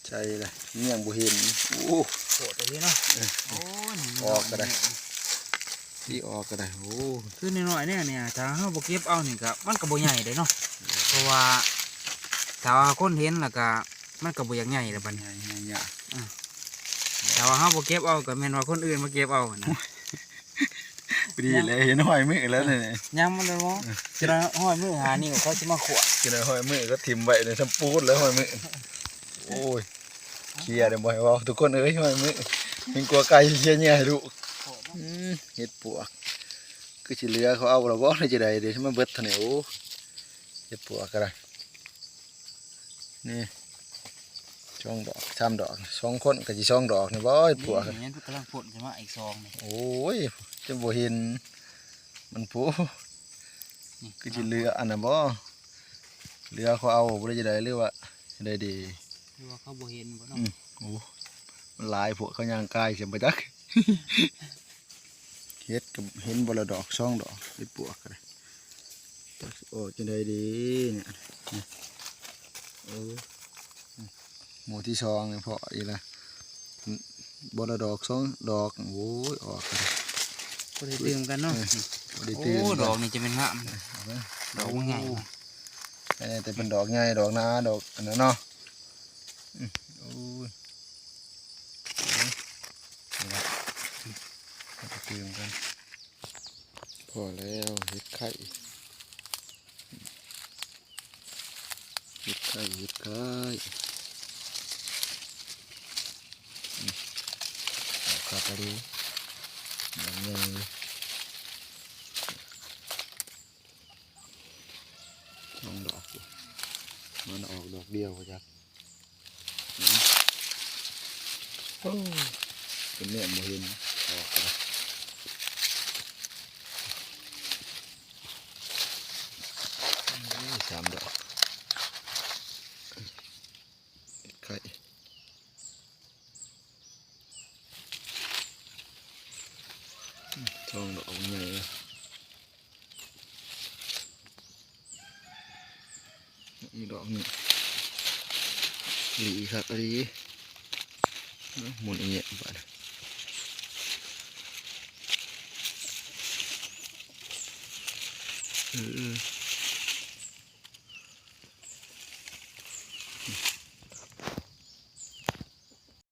ໃສ່ລະ ຍັງບໍ່ເຫັນ. ໂອ້ ໂພດອີ່ຫຼີເນາະ. ເອີ ໂອ້ຍ ນີ້ ອອກກໍໄດ້ ນີ້ ຊິອອກກໍໄດ້. ໂອ້ ຄືນ້ອຍໆ ແນວນີ້ ຖ້າເຮົາບໍ່ເກັບເອົານີ້ກໍ ມັນກໍບໍ່ໃຫຍ່ເດ້ເນາະ. ເອີ ເພາະວ່າຖ້າວ່າຄົນເຫັນແລ້ວກໍ ມັນກໍບໍ່ຢາກໃຫຍ່ແລ້ວບັດນີ້ ໃຫຍ່ ໃຫຍ່ຍາກ. ເອີ ຖ້າວ່າເຮົາບໍ່ເກັບເອົາ ກໍແມ່ນວ່າຄົນອື່ນມາເກັບເອົາຫັ້ນນະ. ພໍດີແລ້ວ ເຫັນຮອຍມືແລ້ວນີ້ ຍັງມັນບໍ່ ເອີ ຈະໄດ້ຮອຍມື ຫ້ານິ້ວ ເຂົາຊິມາຂວດ ຈະໄດ້ຮອຍມື ກໍຖິ້ມໄວ້ໃນຊຳປູນແລ້ວ ຮອຍມື. ໂອ້ຍ ເຄຍເດ້ ບໍ່ໃຫ້ເວົ້າ ທຸກຄົນເອີຍ ຮອຍມື ເຫັນກົວໄກ່ເຄຍເຫຍື່ອໃຫ້ລູກ. ອືມ ເຫັດປວກ ຄືຊິເຫຼືອເຂົາເອົາແລ້ວບໍ່ ຫຼືຈັ່ງໃດເດ້ ມາເບິດເທົ່ານີ້. ໂອ້ ເຫັດປວກກໍໄດ້ ນີ້ ສອງດອກ ສາມດອກ ສອງຄົນກໍຊິສອງດອກນີ້ບໍ່ ເຫັດປວກ. ນີ້ ນີ້ ກຳລັງພົ້ນຂຶ້ນມາອີກສອງນີ້. ໂອ້ຍ ຈະບໍ່ເຫັນ ມັນໂພ ນີ້ ຄືຊິເຫຼືອອັນນັ້ນບໍ່ ເຫຼືອເຂົາເອົາບໍ່ ຫຼືຈັ່ງໃດ ຫຼືວ່າຈັ່ງໃດເດ ຫຼືວ່າເຂົາບໍ່ເຫັນບໍ່ເນາະ. ອືມ ໂອ້ ມັນຫຼາຍໂພດ ເຂົາຍ່າງກາຍຊະບໍ່ຈັກ. ເຫັດກໍເຫັນບໍ່ລະດອກສອງດອກ ເຫັດປວກກໍໄດ້ ຈັກຊິອອກຈັ່ງໃດດີນີ້. ນີ້ ເອີ ໝູ່ທີສອງນີ້ພໍອີກລະ ບໍ່ລະດອກສອງດອກ. ໂອ້ຍ ອອກກໍໄດ້ ບໍ່ໄດ້ຕື່ມກັນເນາະ. ເອີ ນີ້ ບໍ່ໄດ້ຕື່ມ ໂອ້ ກັນ ດອກນີ້ຈະແມ່ນງາມ ເອີ ເອົາມາ ດອກມັນໃຫຍ່ ໂອ້ ອັນນີ້ແຕ່ເປັນດອກໃຫຍ່ ດອກໜາ ດອກອັນນັ້ນເນາະ. ອືມ ໂອ້ຍ ນີ້ລະ ເອົາໄປຕື່ມກັນ. ພໍແລ້ວ ເຫັດໄຂ່ ເຫັດໄຂ່ ເຫັດໄຂ່ ອືມ ອອກຄັກອີ່ຫຼີ ດອກໃຫຍ່ ສອງດອກ ມັນອອກດອກດຽວບໍ່ຈັກ. ໂອ້ ເປັນແນວບໍ່ເຫັນ ອອກ ໂອ້ຍ ສາມດອກ ໄຂ່ ສອງດອກໃຫຍ່. ອີກດອກໜຶ່ງ ດີຄັກອີ່ຫຼີ ໝູນອີ່ຫຍັງບາດ ເອີ